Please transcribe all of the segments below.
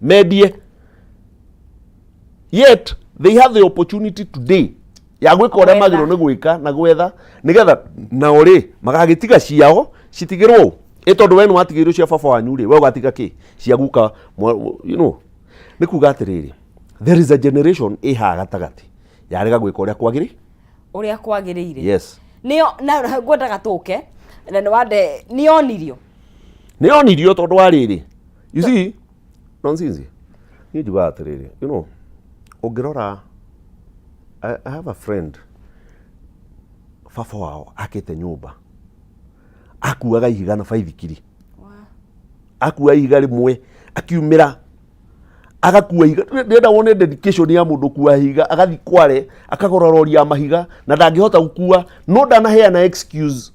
Mendie, yet they have the opportunity today ya gwĩka ũrĩa Gwetha. magĩrĩirwo nĩ gwĩka na gwetha nĩgetha nao rĩ magagĩtiga ciao citigĩrwo ũ. Ĩ tondũ we nĩ watigĩirwo cia baba wanyu rĩ, we ũgatiga kĩ cia guka nĩ kuga atĩrĩrĩ, there is a generation ĩ haha gatagatĩ yarega gwĩka ũrĩa kwagĩrĩ Ũrĩa kwagĩrĩire. Yes. Nĩyo na ngwendaga tũke na nĩ wande nĩonirio. Nĩ onirio tondũ wa rĩrĩ, you see, nonsense. Niĩ njugaga atĩrĩrĩ, ũngĩrora, I have a friend, baba wao akĩte nyũmba akuaga ihiga na baithikiri, akua ihiga rĩmwe akiumĩra, agakua ihiga. Ndĩrenda wone dedication ya mũndũ kua ihiga, agathiĩ kware akagũra rori ya mahiga na ndangĩhota gũkua, no ndanaheana excuse,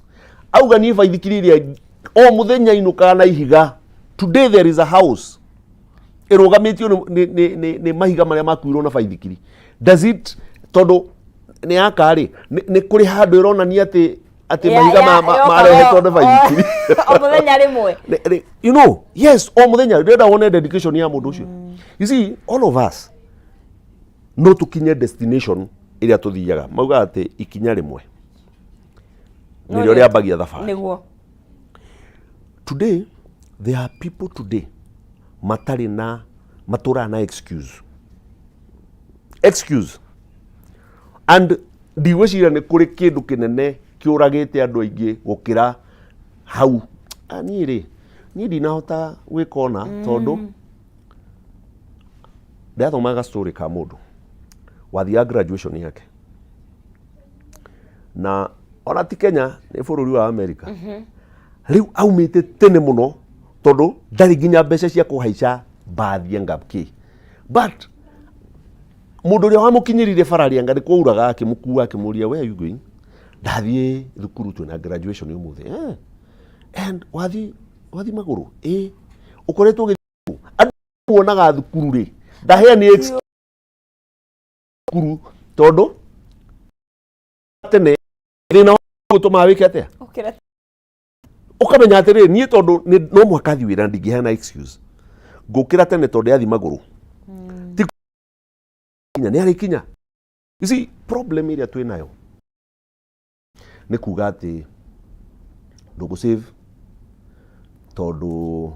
auga niĩ baithikiri ĩrĩa o mũthenya inũkaga na ihiga. Today there is a house ĩrũgamĩtio nĩ mahiga marĩa makuirwo na baithikiri. Does it, tondũ nĩ aka rĩ, nĩ kũrĩ handũ ĩronania atĩ mahiga yokaga marehetwo nĩ baithikiri? O mũthenya rĩmwe. Yes, o mũthenya. Ndĩrenda wone dedication ya mũndũ ũcio. You see, all of us no tũkinye destination ĩrĩa tũthiaga. Maugaga atĩ ikinya rĩmwe No nĩrĩo rĩambagia thabarĩ. Today there are people today matarĩ na, matũraga na excuse, and ndigwĩciria nĩ kũrĩ kĩndũ kĩnene kĩũragĩte andũ aingĩ gũkĩra hau. Ah, niĩ rĩ, niĩ ndinahota gwĩka ona tondũ ndĩrathomaga story ka mũndũ wathiaga graduation yake, na ona ti Kenya, nĩ bũrũri wa America. Rĩu aumĩte tene mũno tondũ ndarĩ nginya mbeca cia kũhaica mbathi anga kĩ, but mũndũ ũrĩa wamũkinyĩrire bara anga nĩ kwauraga, akĩmũkua, akĩmũria, "Where are you going?" "Ndathiĩ thukuru, twĩna graduation ũmũthĩ." "Eh. And wathiĩ magũrũ?" "Ĩ." "Ũkoretwo ũgĩthiĩ?" Andũ muonaga thukuru rĩ, ndaheani excuse thukuru tondũ tene thĩna gũtũmaga wĩke atĩa? Ũkĩra. Ũkamenya atĩrĩrĩ, niĩ tondũ no mũhaka thiĩ wĩra, ndingĩheana excuse, ngũkĩra tene tondũ yathiĩ magũrũ ti kinya nĩ arĩkinya. You see, problem ĩrĩa twĩ nayo nĩ kuga atĩ ndũgũ save tondũ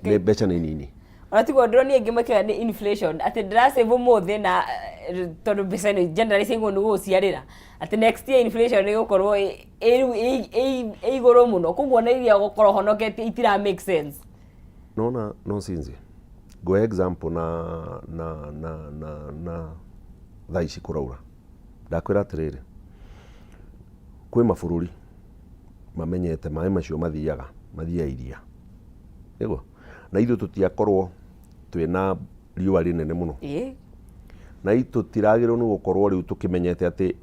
nĩ mbeca nĩ nini. Ona tiguo, ndĩronire ingĩ makiuga nĩ inflation, atĩ ndĩrasave ũmũthĩ na tondũ mbeca nĩ generally ciaigwo nĩ gũgũciarĩra, atĩ next year inflation nĩ ĩgũkorwo rĩu ĩ igũrũ mũno, koguo na iria ũgũkorwo honoketie itira make sense. Nona nonsense. Ngoe example na thaa ici kũraura, ndakwĩra atĩrĩrĩ, kwĩ mabũrũri mamenyete maĩ macio mathiaga iria nĩguo, na ithuĩ tũtiakorwo twĩna riũa rĩnene mũno, na ithuĩ tũtiragĩrĩrwo nĩ gũkorwo rĩu tũkĩmenyete atĩ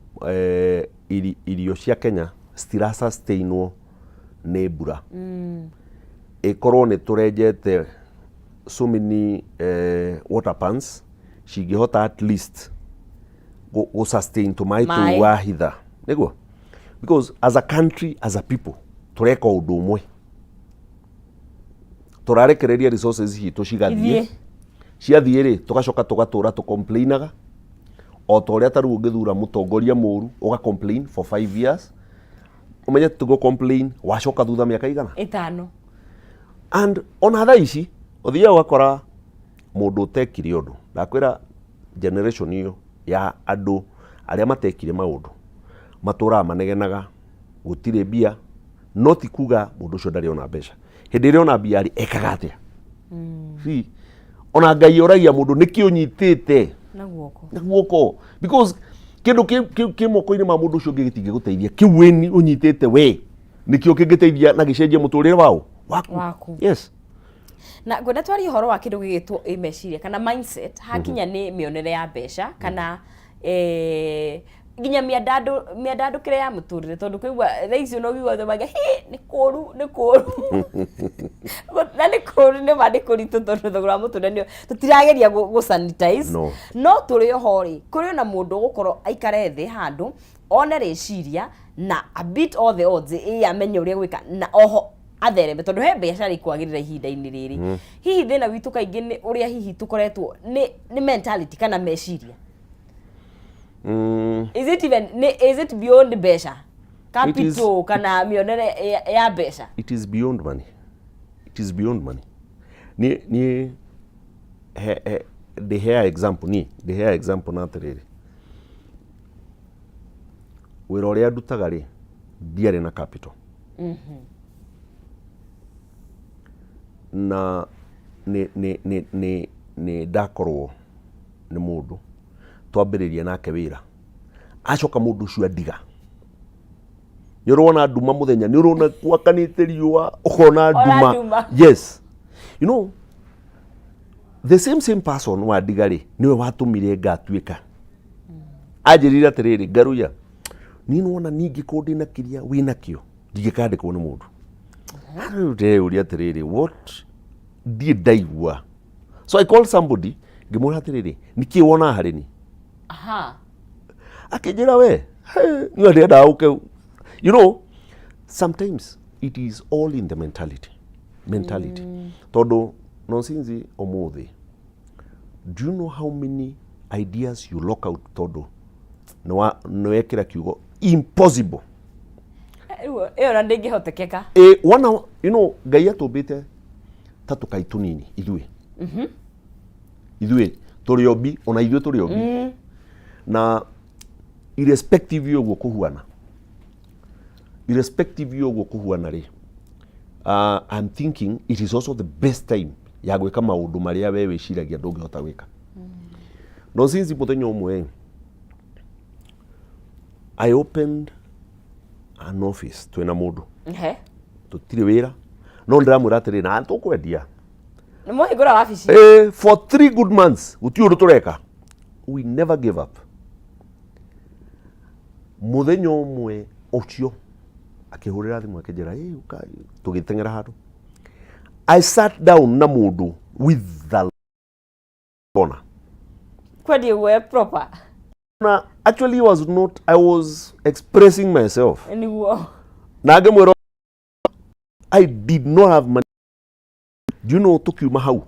irio cia Kenya citira sustainwo nĩ mbura. Ĩkorwo nĩ tũrenjete so many water pans cingĩhota at least gũ sustain tũmaĩ Maĩ. tũu wahitha nĩguo, because as a country, as a people, tũreka ũndũ ũmwe, tũrarekereria resources citũ cigathiĩ. Ithiĩ. Ciathiĩ rĩ, tũgacoka tũgatũra tũcomplainaga o ta ũrĩa tarĩu ũngĩthura mũtongoria mũru, ũga complain for 5 years, ũmenye tũgũ complain wacoka thutha mĩaka igana? 5. And ona thaa ici ũthiaga ũgakora mũndũ ũtekire ũndũ. Ndakwĩra, generation ĩyo ya andũ arĩa matekire maũndũ matũraga manegenaga gũtirĩ mbia, no ti kuga mũndũ ũcio ndarĩ ona mbeca. Hĩndĩ ĩrĩa ona mbia rĩ, ekaga atĩa? See, ona Ngai oragia mũndũ nĩkĩ ũnyitĩte na guoko. Na guoko, because kĩndũ kĩ moko-inĩ ma mũndũ ũcio ũngĩ gĩtingĩgũteithia. Kĩu wĩ ũnyitĩte we nĩkĩo kĩngĩteithia na gĩcenjie mũtũrĩre wao waku. Waku. Yes. Na ngwenda twarie ũhoro wa kĩndũ gĩgĩtwo ĩ meciria kana mindset hakinya nĩ mĩonere ya mbeca kana nginya mĩandandũkĩre ya mũtũrĩre, tondũ kũigua thaa ici no ũiguaga andũ hi nĩ kũru, nĩ kũru na nĩ kũru, nĩ ma nĩ kũritũ, tondũ thogora wa mũtũrĩre nĩ tũtirageria gũ sanitize. No. No tũrĩ oho rĩ, kũrĩ ona mũndũ ũgũkorwo aikare thĩ handũ one rĩciria na a beat all the odds, ĩ amenye ũrĩa gwĩka na oho. Athereme tondũ he biacara ikwagĩrĩra ihinda-inĩ rĩrĩ. Hihi thĩna witũ kaingĩ nĩ ũrĩa hihi tũkoretwo nĩ mentality kana meciria? Is it even nĩ, is it beyond mbeca, capital, kana mĩonere ya mbeca? It is beyond money, it is beyond money. Niĩ he ndĩhea example, niĩ ndĩhea example na atĩrĩrĩ, wĩra ũrĩa ndutaga rĩ, ndiarĩ na capital na nĩ ndakorwo nĩ mũndũ twambĩrĩria nake wĩra, acoka mũndũ ũcio andiga. Nĩ ũrona nduma mũthenya, nĩ ũrona gwakanĩte riũa, ũkona nduma. Nduma. Yes, you know the same person wandiga rĩ, nĩwe watũmire ngatuĩka. Anjĩrire atĩrĩrĩ, "Ngaruya, niĩ nĩwona ningĩkorwo ndĩna kĩrĩa wĩnakĩo, ndingĩkandĩkwo nĩ mũndũ." Rĩu ndeyũria atĩrĩrĩ, what ndiĩ ndaigua. So I called somebody, ngĩmwĩra atĩrĩrĩ, "Nĩkĩ wonaga harĩ ni?" Akĩnjĩra, "We niĩ ndĩrendaga ũke." Sometimes it is all in the mentality, tondũ nonsense ũmũthĩ, do you know how many ideas you lock out tondũ nĩwekĩra kiugo "impossible"? Rĩu ĩyo na ndĩngĩhotekeka. E, wona, Ngai atũmbĩte ta tũkai tũnini. Ithuĩ tũrĩ ombi, ona ithuĩ tũrĩ ombi, na irrespective ya ũguo kũhuana, irrespective ya ũguo kũhuana rĩ, I'm thinking it is also the best time ya gwĩka maũndũ marĩa we wĩciragia ndũngĩhota gwĩka. No since mũthenya ũmwe I opened an office twĩna mũndũ, tũtirĩ wĩra, no ndĩramwĩra atĩrĩ, na tũkwendia. Nĩ mwahingũra wabici? Eh, for 3 good months gũtirĩ ũndũ tũreka. We never give up. Mũthenya ũmwe ũcio akĩhũrĩra thimũ, akĩnjĩra, "Hey, ũka." Tũgĩteng'era handũ. I sat down na mũndũ with the corner. Kwendia guoya proper. Na actually was not, I was expressing myself. Na ngĩmwĩra I did not have money. Do you know, tukiuma hau,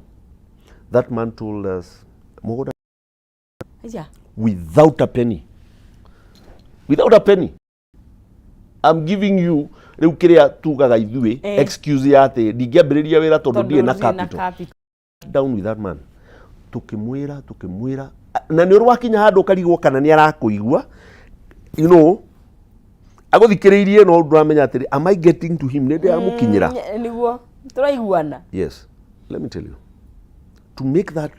that man told us mũgũnda without a penny, without a penny, I'm giving you. Rĩu kĩrĩa tugaga ithuĩ, excuse ya atĩ ndingĩambĩrĩria wĩra tondũ ndirĩ na ndũrĩ na capital. Capital. Down with that man, tukĩmwĩra, tukĩmwĩra, na nĩ ũrĩ wakinya handũ ũkarigwo kana nĩ arakũigua, agũthikĩrĩirie, no ndũramenya atĩrĩ, am I getting to him? Nĩ ndĩramũkinyĩra? Nĩguo tũraiguana. Yes, let me tell you, to make that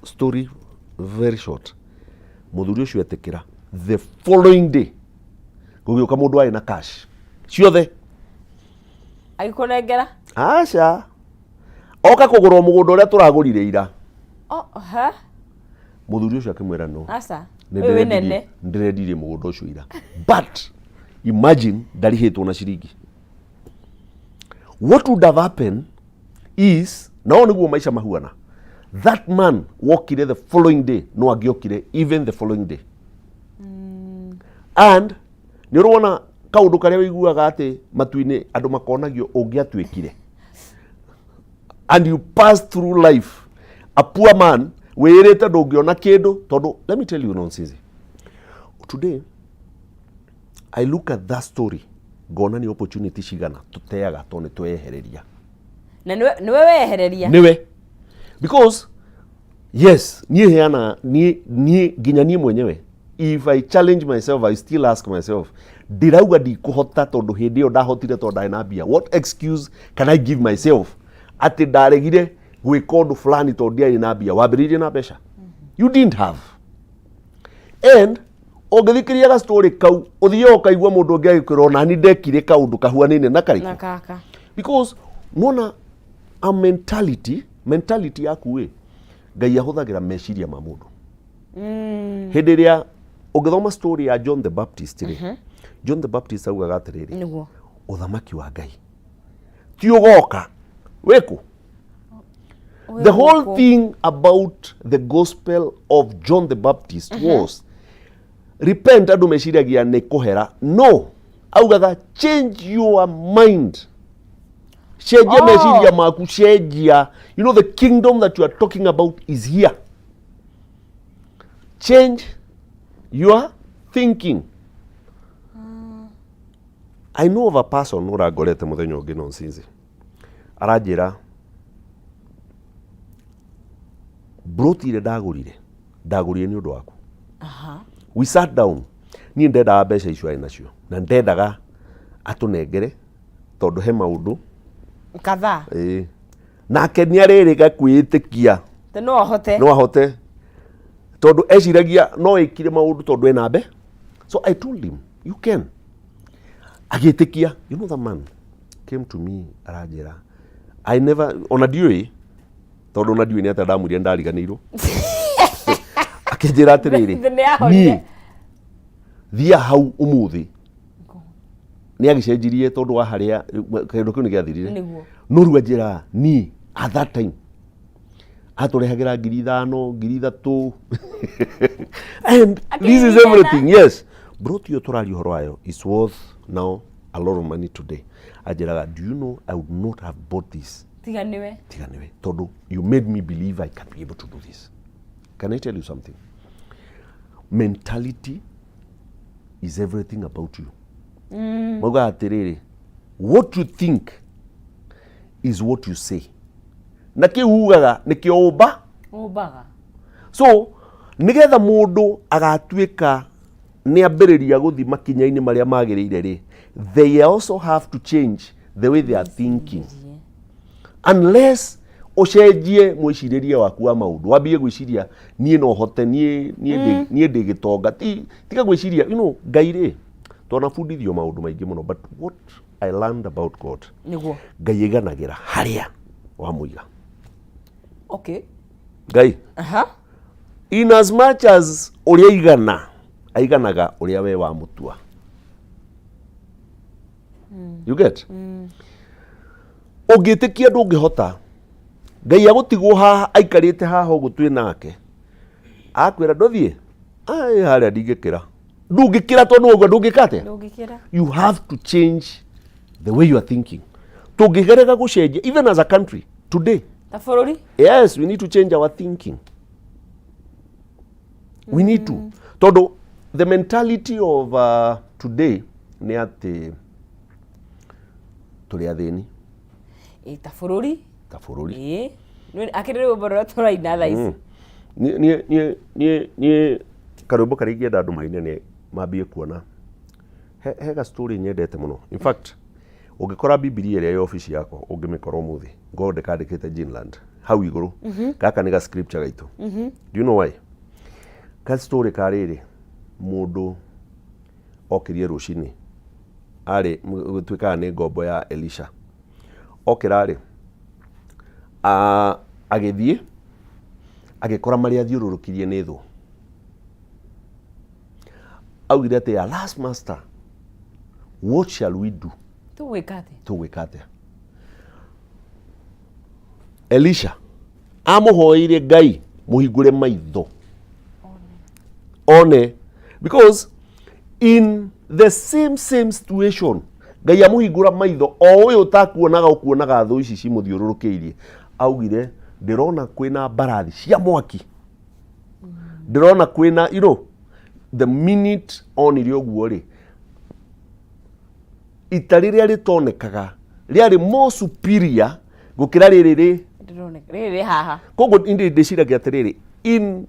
story very short, mũthuri ũcio etĩkĩra. The following day gũgĩũka mũndũ warĩ na cash ciothe. Agĩkũnengera? Aca, oka kũgũra o mũgũnda ũrĩa tũragũrire ira. Oh, ha. Mũthuri ũcio akĩmwĩra, "No." Aca. Nĩ Ũyũ wĩ nene. Ndĩrendirie mũgũnda ũcio ira. But imagine ndarihĩtwo na ciringi. What would have happened is, nao nĩguo maica mahuana, that man wokire the following day, no angĩokire even the following day. And nĩ ũrona kaũndũ karĩa ũiguaga atĩ matu-inĩ andũ makonagio ũngĩatuĩkire, and you pass through life a poor man, wĩrĩte ndũngĩona kĩndũ. Tondũ let me tell you, nonsense, today I look at that story, ngona nĩ opportunity cigana tũteaga tondũ nĩ tweyehereria. Na nĩwe wehereria. Nĩwe, because yes, niĩ heana, niĩ nginya niĩ mwenyewe, if I challenge myself, I still ask myself, ndĩrauga ndikũhota tondũ hĩndĩ ĩyo ndahotire tondũ ndarĩ na mbia. What excuse can I give myself atĩ ndaregire gwĩka ũndũ fulani tondũ ndiarĩ na mbia? Wambĩrĩirie na mbeca you didn't have. And ũngĩthikĩria ga story kau, ũthiĩ ũkaigua mũndũ ũngĩ agĩkwĩra, "Onani ndekire kaũndũ kahuanaine na karĩkũ." Na kaka. Because nona a mentality yaku ĩ, Ngai ahũthagĩra meciria ma mũndũ. Hĩndĩ ĩrĩa ũngĩthoma story ya John the Baptist rĩ, John the Baptist augaga atĩrĩrĩ, "Ũthamaki wa Ngai ti ũgoka wĩkũ?" The whole thing about the gospel of John the Baptist was repent. Andũ meciragia nĩ kũhera. No, augaga change your mind. Cenjia Oh. meciria maku, cenjia. You know, the kingdom that you are talking about is here. Change your thinking. I know of a person ũrangorete mũthenya ũngĩ nonsense, aranjĩra broti ĩrĩa ndagũrire, ndagũrire nĩ ũndũ waku. We sat down. Niĩ ndendaga mbeca icio arĩ nacio na ndendaga atũnengere tondũ he maũndũ Kadhaa. Ĩĩ. Nake nĩ arĩrĩga kwĩĩtĩkia. Te no ahote. No ahote, tondũ eciragia no ĩkire maũndũ tondũ ena mbe. So I told him, "You can." Agĩtĩkia. You know, the man came to me, aranjĩra, I never, ona ndiũĩ, tondũ ona ndiũĩ nĩ atĩa ndamwĩrire, ndariganĩirwo. Akĩnjĩra atĩrĩrĩ, Nĩ ahonire. niĩ thia hau ũmũthĩ nĩ agĩcenjirie tondũ wa harĩa kĩndũ kĩu nĩ gĩathirire. No rĩu anjĩra niĩ at that time atũrehagĩra 5,000, 3,000, and this is Akĩririkana. everything. Yes, broti ĩyo tũraria ũhoro wayo is worth now a lot of money today. Anjĩraga, "Do you know I would not have bought this Tiga nĩwe. Tiga nĩwe, tondũ you made me believe I can be able to do this." Can I tell you something? Mentality is everything about you. Maugaga atĩrĩrĩ, what you think is what you say, na kĩu ugaga nĩkĩo ũmba. Ũmbaga. So nĩgetha mũndũ agatuĩka nĩ ambĩrĩria gũthi makinya-inĩ marĩa magĩrĩire rĩ, they also have to change the way they are thinking. Unless ũcenjie mwĩcirĩrie waku wa maũndũ, wambie gwĩciria niĩ no hote, niĩ ndĩ gĩtonga. Tiga gwĩciria, you know, Ngai rĩ, twanabundithio maũndũ maingĩ mũno, but what I learned about God, Ngai aiganagĩra harĩa wamũiga. Ngai, in as much as ũrĩa aigana, aiganaga ũrĩa we wamũtua. You get? Ũngĩtĩkia ndũngĩhota, Ngai agũtigwo haha aikarĩte haha ũguo twĩ nake, akwĩra ndũthiĩ. Ai, harĩa ndingĩkĩra. Ndũngĩkĩra tondũ ũguo ndũngĩka atĩa? Ndũngĩkĩra. You have to change the way you are thinking. Tũngĩgerega gũcenjia, even as a country today, Ta bũrũri. Yes, we need to change our thinking. We need to, tondũ the mentality of today nĩ atĩ tũrĩ athĩni. Ĩ, ta bũrũri. Ta bũrũri. Ĩ. Akĩrĩ rwĩmbo rũrĩa tũraina thaa ici. Niĩ karwĩmbo karĩa ingĩenda andũ maine nĩ mambie kuona he ga story nyendete mũno. In fact, ũngĩkora Bibilia ĩrĩa ya obici yakwa, ũngĩmĩkora ũmũthĩ, ngorwo ndĩkandĩkĩte Jinland hau igũrũ. Gaka nĩ ga scripture gaitũ. Do you know why? Ka story ka rĩrĩ, mũndũ okĩrie rũcinĩ, arĩ gũtuĩkaga nĩ ngombo ya Elisha. Okĩra rĩ, agĩthiĩ agĩkora marĩa athiũrũrũkirie nĩ thũ. Augire atĩ, "Alas, master, what shall we do?" Tũgwĩka atĩa? Tũgwĩka atĩa? Elisha amũhoeire Ngai mũhingũre maitho one, because in the same same situation Ngai amũhingũra maitho, o ũyũ ũtakuonaga ũkuonaga thũ ici cimũthiũrũrũkĩirie. Augire, "Ndĩrona kwĩna mbarathi cia mwaki, ndĩrona kwĩna," you know, the minute onire ũguo rĩ, ita rĩrĩa rĩtonekaga rĩarĩ more superior gũkĩra rĩrĩ rĩ. Ndĩroneka rĩrĩ rĩ haha. Koguo ndĩ ndĩciragia atĩrĩrĩ, in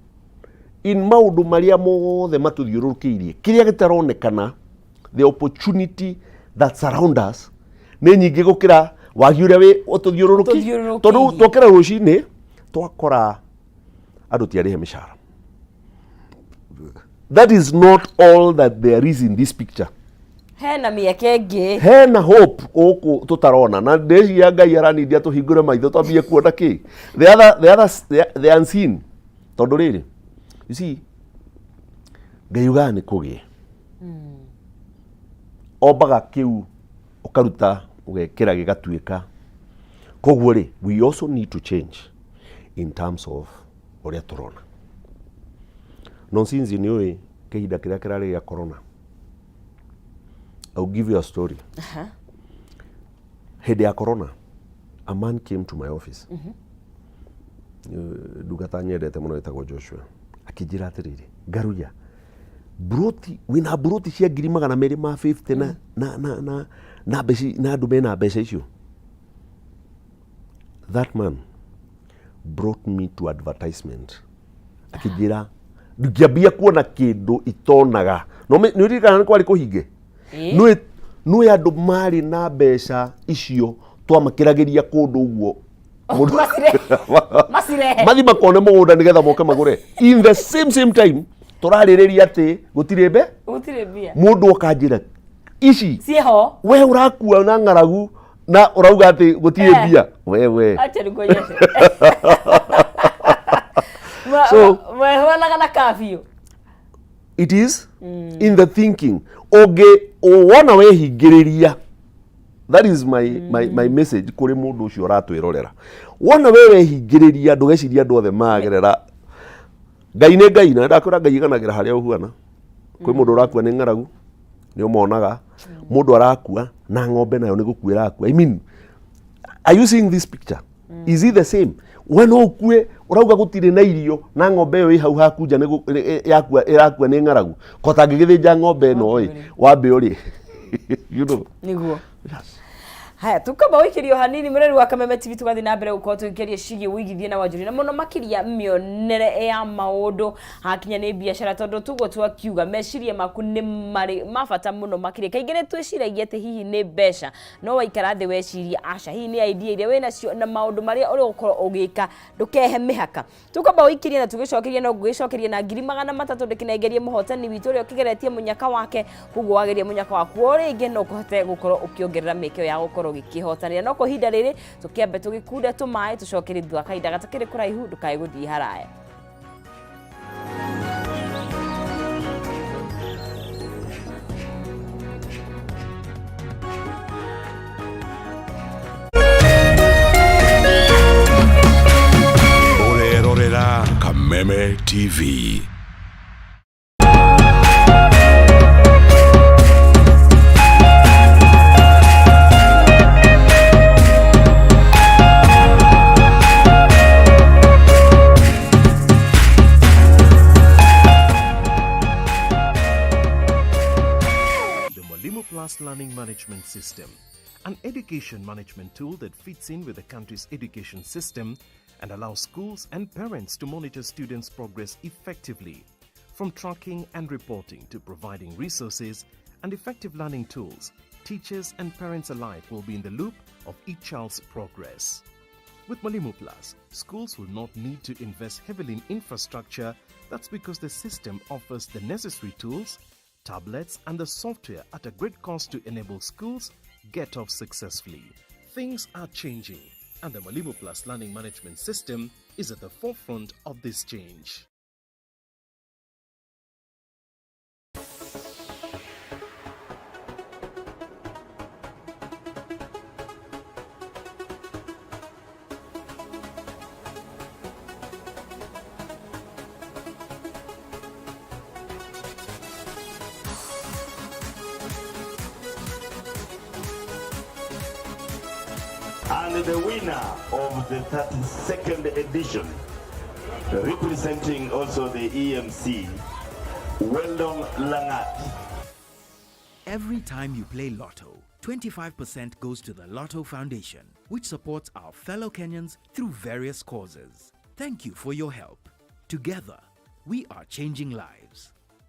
maũndũ marĩa mothe matũthiũrũrũkĩirie, kĩrĩa gĩtaronekana, the opportunity that surround us nĩ nyingĩ gũkĩra wagi ũrĩa wĩ ũtũthiũrũrũkĩ. Ũtũthiũrũrũkĩirie. Tondũ twokĩra rũcinĩ twakora andũ ti arĩhe mĩcara, that is not all that there is in this picture. Hena mĩeke ĩngĩ. Hena hope gũkũ tũtarona, na ndĩciria Ngai aranindia tũhingũre maitho twambie kuona kĩ the other, the other, the unseen. Tondũ rĩrĩ, you see, Ngai ugaga nĩ kũgĩe, ombaga kĩu ũkaruta ũgekĩra gĩgatuĩka. Koguo rĩ, we also need to change in terms of ũrĩa tũrona. Nonsinzi, nĩ ũĩ kĩhinda kĩrĩa kĩrarĩ gĩa corona? I'll give you a story. Hĩndĩ ya corona, A man came to my office. Ndungata nyendete mũno ĩtagwo Joshua, akĩnjĩra atĩrĩrĩ, "Ngaruya, mburoti wĩna mburoti cia 250,000 na mbeca na andũ mena mbeca icio." That man brought me to advertisement, akĩnjĩra ngĩambia kuona kĩndũ itonaga. No nĩ ũririkana nĩ kwarĩ kũhinge? Ĩĩ. Nĩ andũ marĩ na mbeca icio twamakĩragĩria kũndũ ũguo. Macirehe. Mathi makone mũgũnda nĩgetha moke magũre. In the same time tũrarĩrĩria atĩ gũtirĩ mbe Gũtirĩ mbia. Mũndũ akanjĩra ici Ciĩho. We ũrakua na ng'aragu na ũrauga atĩ gũtirĩ mbia, wewe. Acha nikuonyeshe. Mwehwanaga na kabiũ. It is in the thinking. Ũngĩ wona wehingĩrĩria, that is my message kũrĩ mũndũ ũcio ũratwĩrorera, wona we wehingĩrĩria, ndũgeciria andũ othe magerera. Ngai nĩ Ngai, na ndakwĩra Ngai iganagĩra harĩa ũhuana. Kwĩ mũndũ ũrakua nĩ ng'aragu, nĩ ũmonaga mũndũ arakua na ng'ombe nayo nĩ gũkua ĩrakua. I mean, are you seeing this picture? Is it the same? We no ũkue ũrauga gũtirĩ na irio na ng'ombe ĩyo ĩ hau haku nja yakua ĩrakua nĩ ng'aragu. Kota ngĩgĩthĩnja ng'ombe ĩno ĩ wambe ũrĩ you know. Niguo. Haya, tukamba ũikĩrio hanini mũreri wa Kameme TV, tũgathiĩ na mbere gũkorwo tũgĩkĩaria ciĩgiĩ ũigithia na wanjũri na mũno makĩria mĩonere ya maũndũ hakinya nĩ biacara, tondũ tuguo twakiuga meciria maku nĩ marĩ ma bata mũno makĩria. Kaingĩ nĩ twĩciragia atĩ hihi nĩ mbeca, no waikara thĩ weciria aca, hihi nĩ idea iria wĩnacio na maũndũ marĩa ũrĩ gũkorwo ũgĩka. Ndũkehe mĩhaka. Tukamba ũikĩrie na tũgĩcokeria, no ngũgĩcokeria na 300,000 ndĩkĩnengerie mũhotani witũ ũrĩa ũkĩgeretie mũnyaka wake. Koguo wageria mũnyaka waku o rĩngĩ, no kũhote gũkorwo ũkĩongerera mĩeke ĩyo ya gũkorwo ũgĩkĩhotanĩra. No kwa ihinda rĩrĩ tũkĩambe tũgĩkunde tũmaĩ, tũcokerie thutha wa kahinda gatakĩrĩ kũraihu. Ndũkae gũthiĩ haraya. Ũrerorera Kameme TV. The Mwalimu Plus Learning Management System, an education management tool that fits in with the country's education system and allows schools and parents to monitor students' progress effectively. From tracking and reporting to providing resources and effective learning tools, teachers and parents alike will be in the loop of each child's progress. With Mwalimu Plus, schools will not need to invest heavily in infrastructure. That's because the system offers the necessary tools, tablets, and the software at a great cost to enable schools get off successfully. Things are changing, and the Mwalimu Plus Learning Management System is at the forefront of this change. And the winner of the 32nd edition, representing also the EMC, Weldon Langat. Every time you play Lotto, 25% goes to the Lotto Foundation, which supports our fellow Kenyans through various causes. Thank you for your help. Together, we are changing lives.